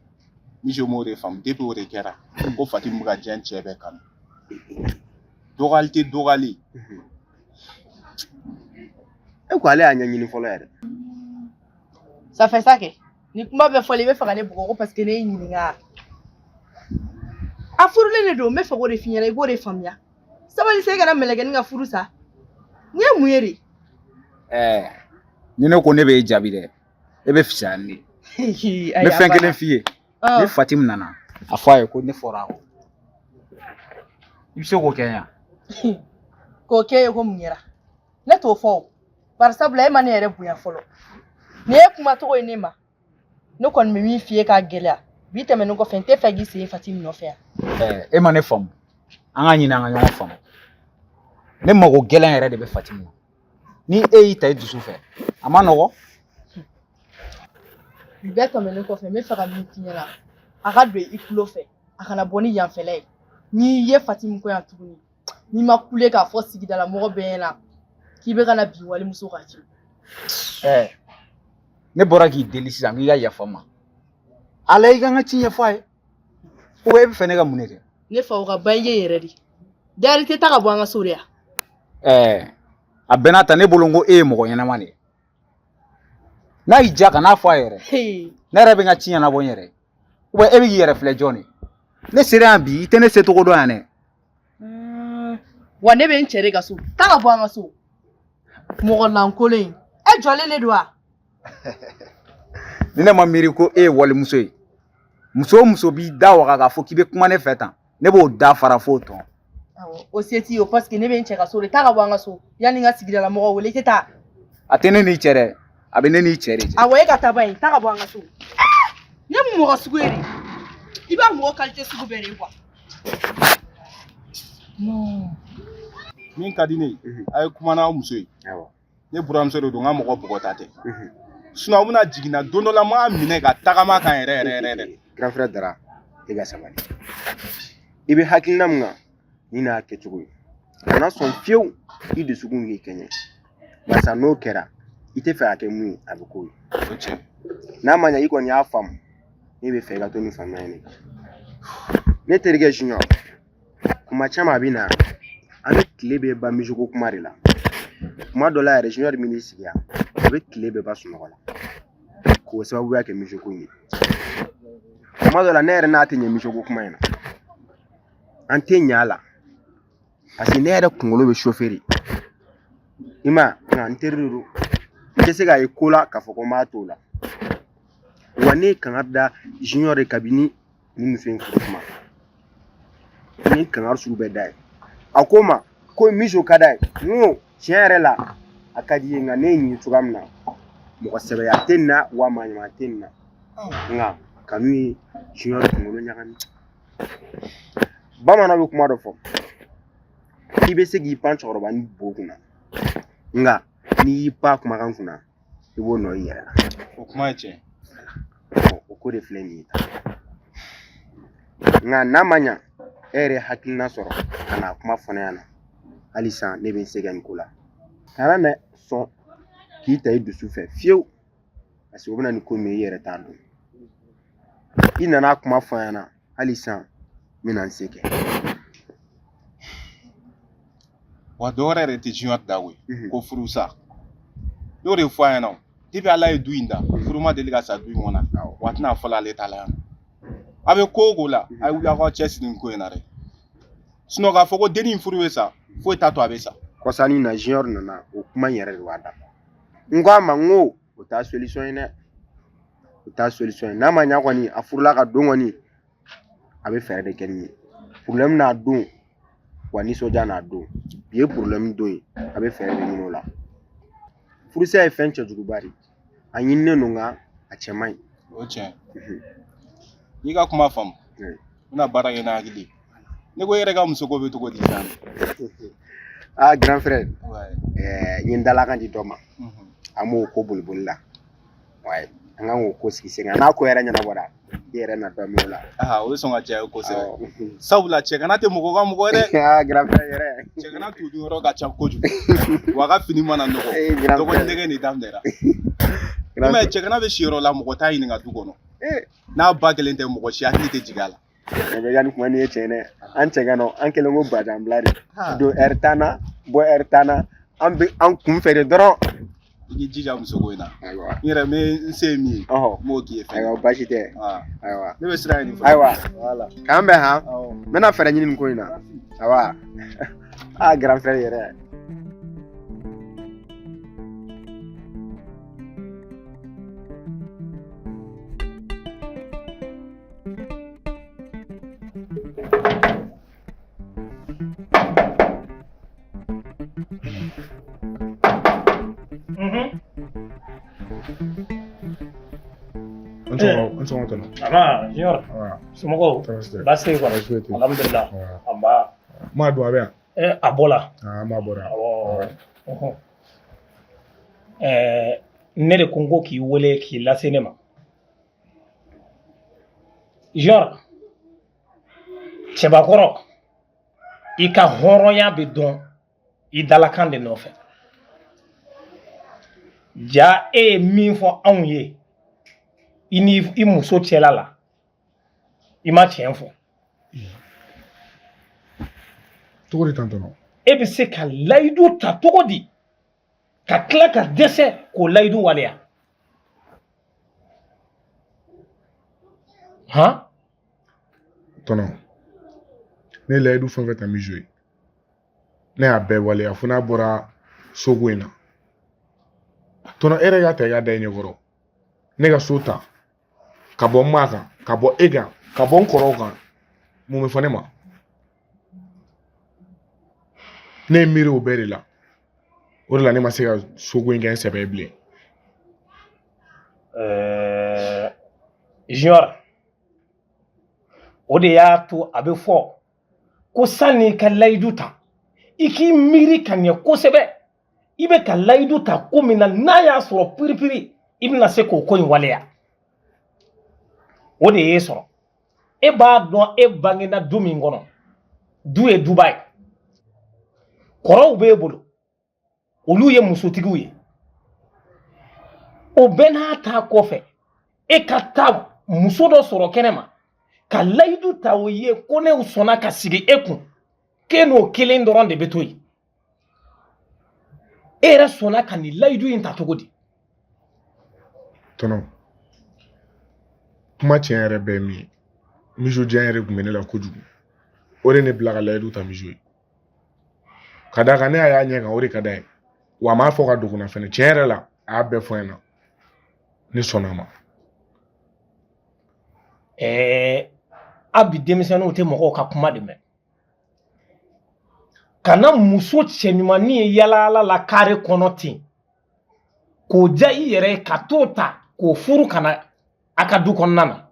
Mijo m'o de faamu, depuis o de kɛra ko Fatimu bɛ ka diɲɛ cɛ bɛɛ kanu. Dɔgɔyali tɛ dɔgɔyali. E ko ale y'a ɲɛɲini fɔlɔ yɛrɛ. Ça fait ça kɛ. Ni kuma bɛɛ fɔlen, i bɛ fɛ ka ne bugɔ ko parce que ne y'i ɲininka. A furulen de don, n bɛ fɛ k'o de f'i ɲɛna, i k'o de faamuya. Sabali sa, e kana mɛlɛkɛnin ka furu sa. Nin ye mun ye de? Ɛɛ ni ne ko ne b'e jaabi dɛ, e bɛ fisaya ni ne ye. N bɛ fɛn kelen f'i ye. Ni Fatimu nana, a fɔ a ye ko ne fɔra a kɔ. I bɛ se k'o kɛ yan? K'o kɛ ye ko mun kɛra? Ne t'o fɔ o. Bari sabula e ma ne yɛrɛ bonya fɔlɔ. Nin ye kuma cogo ye ne ma. Ne kɔni bɛ min f'i ye k'a gɛlɛya. Bi tɛmɛnen kɔfɛ, n tɛ fɛ k'i sen Fatimu nɔfɛ yan. Ɛɛ e ma ne faamu. An ka ɲini an ka ɲɔgɔn faamu. Ne mago gɛlɛn yɛrɛ de bɛ Fatimu na. Ni e y'i ta i dusu fɛ, a ma nɔgɔ. Nin bɛɛ tɛmɛnen kɔfɛ, n bɛ fɛ ka min f'i ɲɛna, a ka don i tulo fɛ, a kana bɔ ni yanfɛla ye. N'i ye Fatimu ko yan tuguni, n'i ma kule k'a fɔ sigidala mɔgɔ bɛɛ ɲɛna k'i bɛ ka na bin walimuso kan fiyewu. Ɛɛ ne bɔra k'i deli sisan k'i ka yafa n ma. Ala i ka n ka ci ɲɛfɔ a ye. Ko e bɛ fɛ ne ka mun de kɛ? Ne fa, o ka ban i ye yɛrɛ de. D'ailleurs, i tɛ taa ka bɔ an ka so de yan. Ɛɛ a bɛɛ n'a ta, ne bolo ko e ye mɔgɔ ɲɛnama de ye. N'a y'i diya kan'a fɔ a yɛrɛ. Ne yɛrɛ bɛ n ka ci ɲɛnabɔ n yɛrɛ ye. Ou bien e bɛ k'i yɛrɛ filɛ jɔn de? Ne sera yan bi, i tɛ ne secogo dɔn yan dɛ. Wa ne bɛ n cɛ de ka so. Taa ka bɔ an ka so. Mɔgɔ lankolon in. E jɔlen de don wa? Ni ne ma miiri ko e ye walimuso ye, muso o muso b'i da waga k'a fɔ k'i bɛ kuma ne fɛ tan, ne b'o da fara f'o tɔn. Awɔ, o se t'i ye o parce que ne bɛ n cɛ ka so de. Taa ka bɔ an ka so. Yanni n ka sigidala mɔgɔw wele, i tɛ taa. A tɛ ne n'i cɛ dɛ, a bɛ ne n'i cɛ de cɛ. Awɔ, e ka taa ba in, taa ka bɔ an ka so. Ne mun mɔgɔ sugu ye de? I b'a mɔgɔ qualité sugu bɛɛ de ye quoi. Non. Min ka di ne ye, a ye kuma n'aw muso ye. Ne buramuso de don, n ka mɔgɔ bugɔta tɛ. Sinon aw bɛna jigin na don dɔ la, n b'a minɛ ka tagama kan yɛrɛ yɛrɛ yɛrɛ yɛrɛ. Grand frère Dara, e ka sabali. I bɛ hakilina min kan, ni n'a kɛcogo ye. Kana sɔn fiyewu i dusukun k'i kɛɲɛ. Barisa n'o kɛra, i tɛ fɛ ka kɛ mun ye, a bɛ k'o ye. O tiɲɛ. N'a ma ɲɛ i kɔni y'a faamu, ne bɛ fɛ i ka to nin faamuya in de kan. Ne terikɛ Junior, kuma caman a bɛ na, an bɛ tile bɛɛ ban misiko kuma de la. Kuma dɔ la yɛrɛ, Junior bɛ n'i sigi yan, a bɛ tile bɛɛ ban sunɔgɔ la k'o sababuya kɛ misiko in ye. Kuma dɔ la ne yɛrɛ n'a tɛ ɲɛ misiko kuma in na, an tɛ ɲɛ a la parce que ne yɛrɛ kunkolo bɛ chauffer de. I ma ye, nka n teri de don, n tɛ se k'a ye ko la k'a fɔ ko n b'a to o la. Wa ne ye kangari da Junior ye kabini ni muso in furu kuma, n ye kangari sugu bɛɛ da ye. A ko n ma ko miso ka d'a ye. N ko tiɲɛ yɛrɛ la a ka di ye, nka ne ye nin ye cogoya min na, mɔgɔ sɛbɛya tɛ nin na wa maa ɲuman tɛ nin na. Nka kanu ye Junior kunkolo ɲagami. Bamananw bɛ kuma dɔ fɔ k'i bɛ se k'i pan cɛkɔrɔba ni bo kunna, nka n'i y'i pan kumakan kunna, i b'o nɔ i yɛrɛ la. O kuma ye tiɲɛ. O ko de filɛ nin ye tan. Nka n'a ma ɲa e yɛrɛ hakilina sɔrɔ ka na kuma fɔ ne ɲɛna, halisa ne bɛ n se kɛ nin ko la. Kana na sɔn k'i ta i dusu fɛ fiyewu, parce que o bɛ na ni ko min ye i yɛrɛ t'a dɔn. I nana kuma fɔ n ɲɛna, halisa n bɛna n se kɛ. Wa dɔ wɛrɛ yɛrɛ tɛ Junior da koyi, ko furusa. N y'o de fɔ a ɲɛna o. Depuis Ala ye du in da, furu ma deli ka sa du in kɔnɔ. Wa a tɛna fɔlɔ ale ta la yan. A bɛ ko o ko la, a ye wuli aw ka cɛsiri nin ko in na dɛ. Sinon k'a fɔ ko dennin in furu bɛ sa, foyi t'a to a bɛ sa. Kɔsani na Junior nana, o kuma in yɛrɛ de b'a da. N ko a ma, n ko o t'a solution ye dɛ. O t'a solution ye. N'a ma ɲa kɔni, a furula ka don kɔni, a bɛ fɛɛrɛ de kɛ nin ye. Problème n'a don, wa nisɔndiya n'a don. Bi ye problème don ye, a bɛ fɛɛrɛ de ɲini o la. Furusa ye fɛn cɛjuguba de ye. A ɲininen don nka a cɛ man ɲi. O tiɲɛ. N'i ka kuma faamu, n bɛna baara kɛ n'a hakili ye. Ne ko e yɛrɛ ka musoko bɛ cogo di sisan? Ah, grand frère, n ye n dalakan di dɔ ma. An b'o ko boliboli la. Ouais, an kan k'o ko sigi sen kan. N'a ko yɛrɛ ɲɛnabɔra, i yɛrɛ na dɔ min o la. Ah, o bɛ sɔn ka diya ye kosɛbɛ. Sabula cɛgana tɛ mɔgɔ ka mɔgɔ ye dɛ. Ah, grand frère yɛrɛ. Cɛgana tugu yɔrɔ ka ca kojugu. Wa a ka fini mana nɔgɔ. Dɔgɔnin nɛgɛ de daminɛra. I m'a ye, cɛgana bɛ si yɔrɔ la, mɔgɔ t'a ɲininka du kɔnɔ. N'a ba kelen tɛ, mɔgɔ si hakili tɛ jigin a la. Ne bɛ ka nin kuma nin ye tiɲɛ dɛ. An cɛganaw, an kɛlen ko bajanbila de. Don ɛri tan na, bɔ ɛri tan na, an bɛ an kun fɛ de dɔrɔn. I k'i jija musoko in na. Ayiwa. N yɛrɛ n bɛ n se ye min ye. N b'o k'i ye fɛnɛ. Ayiwa, baasi tɛ. Ayiwa. Ne bɛ sira ɲini fɔlɔ. Ayiwa. K'an bɛn han. N bɛna fɛɛrɛ ɲini nin ko in na. Ayiwa. Ah, grand frère yɛrɛ. An sɔgɔma tɔnɔ. Aba, Junior. Somɔgɔw? Baasi tɛ yen kɔni? Alhamdulillah. Anba. Maa dun a bɛ yan? A bɔla. Aa, maa bɔra. Awɔ. Ne de ko n ko k'i wele k'i lase ne ma. Junior, cɛbakɔrɔ, i ka hɔrɔnya bɛ dɔn i dalakan de nɔfɛ. Ja e ye min fɔ anw ye i ni i muso cɛla la, i ma tiɲɛ fɔ. Cogo di tan tɔnɔ? E bɛ se ka layidu ta cogo di ka tila ka dɛsɛ k'o layidu waleya? Han? Tɔnɔ, ne ye layidu fɛn fɛn ta Mijo ye, ne y'a bɛɛ waleya fo n'a bɔra soko in na. Tɔnɔ, e yɛrɛ k'a ta i k'a da i ɲɛkɔrɔ. Ne ka so ta ka bɔ n ma kan, ka bɔ e kan, ka bɔ n kɔrɔw kan, mun bɛ fɔ ne ma? Ne ye miiri o bɛɛ de la. O de la ne ma se ka soko in kɛ n sɛbɛ ye bilen. Junior, o de y'a to a bɛ fɔ ko sanni i ka layidu ta, i k'i miiri ka ɲɛ kosɛbɛ. I bɛ ka layidu ta ko min na, n'a y'a sɔrɔ piripiri i bɛna se k'o ko in waleya. O de y'e sɔrɔ. E b'a dɔn e bangena du min kɔnɔ, du ye duba ye, kɔrɔw b'e bolo, olu ye musotigiw ye. O bɛɛ n'a ta kɔfɛ, e ka taa muso dɔ sɔrɔ kɛnɛ ma ka layidu ta o ye ko ne sɔnna ka sigi e kun, k'e n'o kelen dɔrɔn de bɛ to yen. E yɛrɛ sɔnna ka nin layidu in ta cogo di? Tɔnɔ, kuma tiɲɛ yɛrɛ bɛɛ ye min ye, Mijo diya yɛrɛ tun bɛ ne la kojugu. O de ne bila ka layidu ta Mijo ye. Ka d'a kan ne y'a y'a ɲɛ kan, o de ka d'a ye. Wa a m'a fɔ ka dogo n na fɛnɛ. Tiɲɛ yɛrɛ la, a y'a bɛɛ fɔ n ɲɛna. Ne sɔnna a ma. A bi denmisɛnninw tɛ mɔgɔw ka kuma de mɛn. Kana muso cɛɲumannin ye yaala la kare kɔnɔ ten k'o diya i yɛrɛ ye ka t'o ta k'o furu ka na a ka du kɔnɔna na.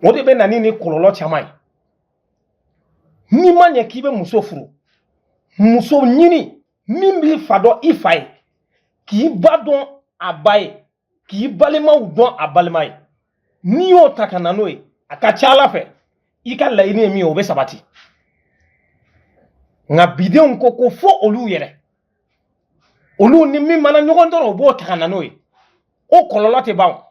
O de bɛ na ni kɔlɔlɔ caman ye. N'i ma ɲɛ k'i bɛ muso furu, muso ɲini min b'i fa dɔn i fa ye, k'i ba dɔn a ba ye, k'i balimaw dɔn a balima ye. N'i y'o ta ka na n'o ye, a ka ca Ala fɛ i ka laɲini ye min ye, o bɛ sabati. Nka bidenw ko ko fo olu yɛrɛ, olu ni min mana ɲɔgɔn dɔrɔn, o b'o ta ka na n'o ye. O kɔlɔlɔ tɛ ban.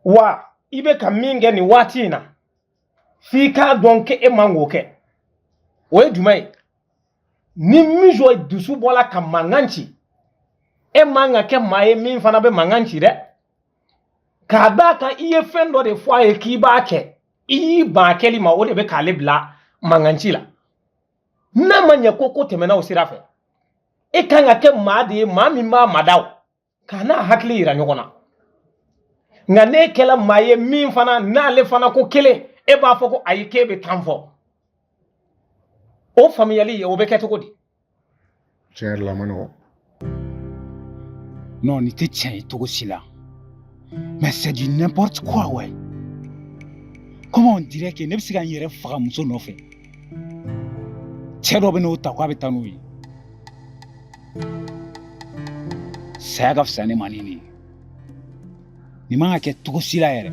Wa i bɛ ka min kɛ nin waati in na, f'i k'a dɔn k'e man k'o kɛ. O ye jumɛn ye? Ni Mijo dusu bɔla ka mankan ci, e man ka kɛ maa ye min fana bɛ mankan ci dɛ. K'a d'a kan i ye fɛn dɔ de fɔ a ye k'i b'a kɛ, i y'i ban a kɛli ma, o de bɛ k'ale bila mankan ci la. N'a ma ɲɛ ko ko tɛmɛna o sira fɛ, e kan ka kɛ maa de ye, maa min b'a mada o k'a n'a hakili yira ɲɔgɔn na. Nka n'e kɛla maa ye min fana n'ale fana ko kelen, e b'a fɔ ko ayi, k'e bɛ tan fɔ. O faamuyali ye, o bɛ kɛ cogo di? Tiɲɛ yɛrɛ la, a ma nɔgɔn. Non, nin tɛ tiɲɛ ye cogo si la. Mais c'est du n'importe quoi, ouais. Comment on dirait que ne bɛ se ka n yɛrɛ faga muso nɔfɛ? Cɛ dɔ bɛ n'o ta k'a bɛ taa n'o ye. Saya ka fisa ne ma ni nin ye. Nin man ka kɛ cogo si la yɛrɛ.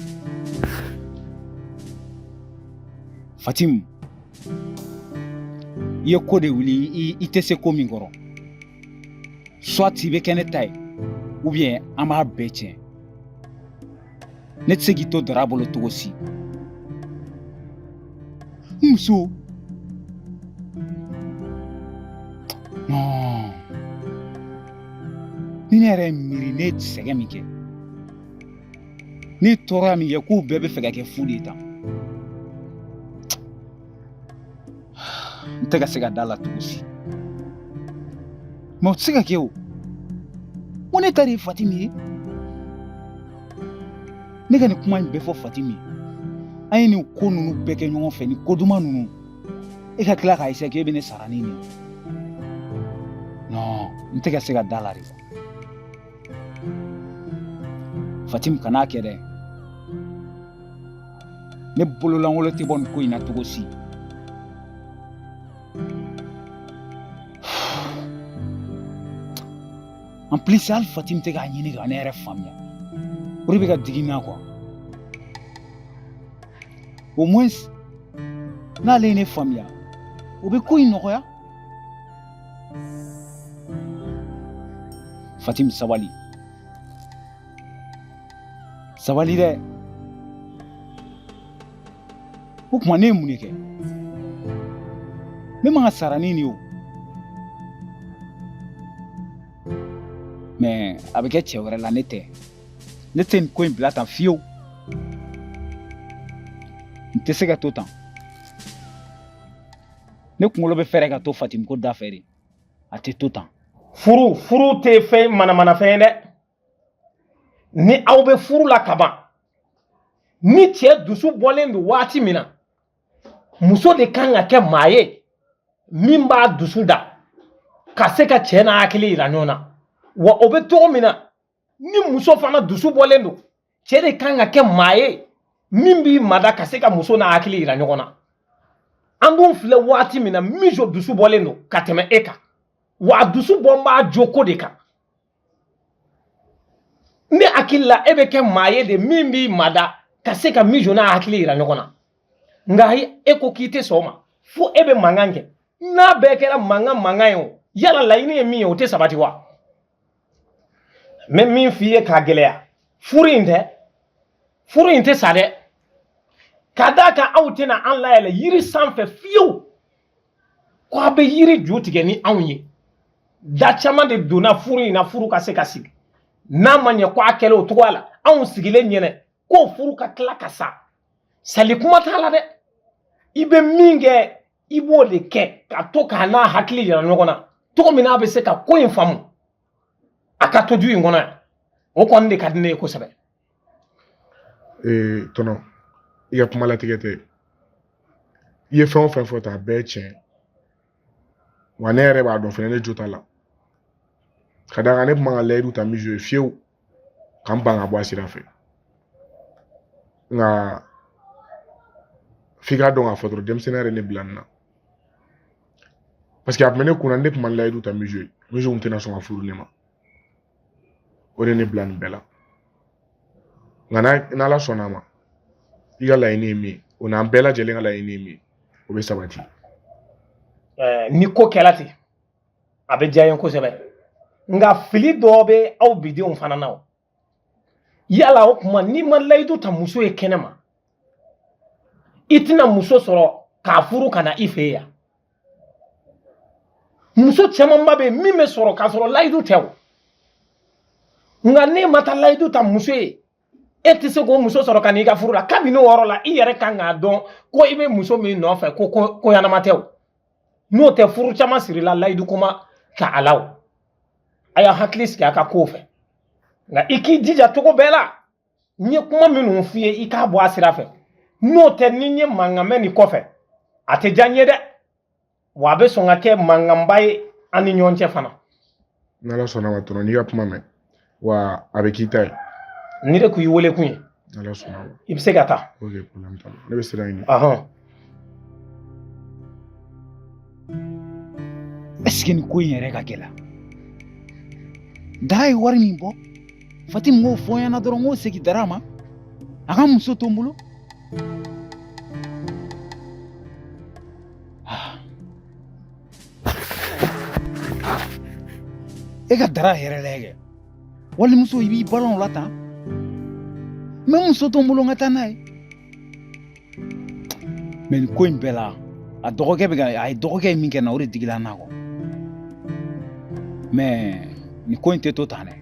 Fatim, i ye ko de wuli i tɛ se ko min kɔrɔ. Soit i bɛ kɛ ne ta ye, ou bien an b'a bɛɛ tiɲɛ. Ne tɛ se k'i to Dara bolo cogo si. N muso. Non. Ni ne yɛrɛ ye miiri, ne ye sɛgɛn min kɛ, ne ye tɔɔrɔya min kɛ, k'u bɛɛ bɛ fɛ ka kɛ fu de ye tan. N tɛ ka se ka da la cogo si. Mais o tɛ se ka kɛ o. Ko ne ta de ye Fatimi ye. Ne ka nin kuma in bɛɛ fɔ Fatimi ye. An ye nin ko ninnu bɛɛ kɛ ɲɔgɔn fɛ, nin ko duman ninnu. E ka tila k'a essayer k'e bɛ ne sara ni nin ye. Non, n tɛ ka se ka da la de. Fatimi, kan'a kɛ dɛ. Ne bololankolon tɛ bɔ nin ko in na cogo si. En plus, hali Fatimi tɛ k'a ɲini ka ne yɛrɛ faamuya. O de bɛ ka digi n na quoi. Au moins, n'ale ye ne faamuya, o bɛ ko in nɔgɔya. Fatimi, sabali. Sabali dɛ. O tuma ne ye mun de kɛ? Ne man ka sara ni nin ye o. Mais a bɛ kɛ cɛ wɛrɛ la, ne tɛ. Ne tɛ nin ko in bila tan fiyewu. N tɛ se ka to tan. Ne kunkolo bɛ fɛrɛ ka to Fatimi ko da fɛ de. A tɛ to tan. Furu tɛ fɛn manamanafɛn ye dɛ. Ni aw bɛ furu la kaban, ni cɛ dusu bɔlen don waati min na, muso de kan ka kɛ maa ye min b'a dusu da ka se ka cɛ n'a hakili yira ɲɔgɔn na. Wa o bɛ cogo min na, ni muso fana dusu bɔlen don, cɛ de kan ka kɛ maa ye min b'i mada ka se ka muso n'a hakili yira ɲɔgɔn na. An dun filɛ waati min na, Mijo dusu bɔlen don ka tɛmɛ e kan, wa a dusu bɔ b'a joko de kan. Ne hakili la, e bɛ kɛ maa ye de min b'i mada ka se ka Mijo n'a hakili yira ɲɔgɔn na. Nka e ko k'i tɛ sɔn o ma, fo e bɛ mankan kɛ. N'a bɛɛ kɛra mankan ye, o yala laɲini ye min ye, o tɛ sabati wa? N bɛ min f'i ye k'a gɛlɛya, furu in tɛ sa dɛ. Ka d'a kan aw tɛna an layɛlɛ yiri sanfɛ fiyewu ko a bɛ yiri ju tigɛ ni anw ye. Da caman de donna furu in na, furu ka se ka sigi. N'a ma ɲɛ ko a kɛlen o cogoya la, anw sigilen ɲɛnɛ k'o furu ka tila ka sa, sali kuma t'a la dɛ. I bɛ min kɛ, i b'o de kɛ ka to k'a n'a hakili yira ɲɔgɔn na cogo min n'a bɛ se ka ko in faamu, a ka to du in kɔnɔ yan. O kɔni de ka di ne ye kosɛbɛ. Tɔnɔ, i ka kuma latigɛ tɛ. I ye fɛn o fɛn fɔ tan, a bɛɛ ye tiɲɛ. Wa ne yɛrɛ b'a dɔn fɛnɛ, ne jo t'a la. Ka d'a kan ne tun man ka layidu ta Mijo ye fiyewu ka n ban ka bɔ a sira fɛ. Nka f'i k'a dɔn k'a fɔ dɔrɔn, denmisɛnninya de ne bila nin na. Parce que a tun bɛ ne kunna, ne tun ma layidu ta Mijo ye, Mijo tun tɛna sɔn ka furu ne ma. O de ne bila nin bɛɛ la. Nka n'Ala sɔnna a ma, i ka laɲini ye min ye, o n'an bɛɛ lajɛlen ka laɲini ye min ye, o bɛ sabati. Ni ko kɛra ten, a bɛ diya n ye kosɛbɛ. Nka fili dɔ bɛ aw bidenw fana na o. Yala o tuma, n'i ma layidu ta muso ye kɛnɛ ma, i tɛna muso sɔrɔ k'a furu ka na i fɛ yan. Muso camanba bɛ yen min bɛ sɔrɔ k'a sɔrɔ layidu tɛ o. Nka n'e ma taa layidu ta muso ye, e tɛ se k'o muso sɔrɔ ka n'i ka furu la. Kabini o yɔrɔ la, i yɛrɛ kan k'a dɔn ko i bɛ muso min nɔfɛ, ko ko ɲɛnama tɛ o. N'o tɛ, furu caman sirila layidu kuma ta a la o. A y'a hakili sigi a ka kow fɛ. Nka i k'i jija cogo bɛɛ la, n ye kuma minnu f'i ye, i k'a bɔ a sira fɛ. N'o tɛ, ni n ye mankan mɛn nin kɔfɛ, a tɛ diya n ye dɛ. Wa a bɛ sɔn ka kɛ mankanba ye an ni ɲɔgɔn cɛ fana. N'Ala sɔnna ma, tɔnɔ, n'i ka kuma mɛn, wa a bɛ k'i ta ye. Ni de kun y'i wele kun ye. N'Ala sɔnna ma. I bɛ se ka taa. Ok, problème t'a la. Ne bɛ sira ɲini. Ahɔn. Est-ce que nin ko in yɛrɛ ka gɛlɛn? Dara ye wari min bɔ, Fatimu k'o fɔ n ɲɛna dɔrɔn, n k'o segin Dara ma, a ka muso to n bolo. E ka Dara yɛrɛ lajɛ kɛ, walimuso i b'i balon o la tan, n bɛ muso to n bolo, n ka taa n'a ye. Mais nin ko in bɛɛ la, a dɔgɔkɛ bɛ ka, a ye dɔgɔkɛ ye min kɛ n na, o de digila n na kɔ. Mais nin ko in tɛ to tan dɛ.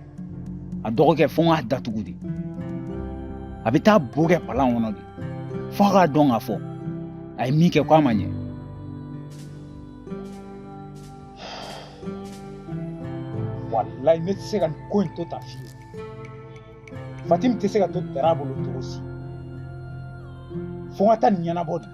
A dɔgɔkɛ, fo n k'a datugu de. A bɛ taa bo kɛ palan kɔnɔ de, f'a k'a dɔn k'a fɔ a ye min kɛ k'a ma ɲɛ. Walayi, ne tɛ se ka nin ko in to tan fiyewu. Fatimu tɛ se ka to Dara bolo cogo si. Fo n ka taa nin ɲɛnabɔ de.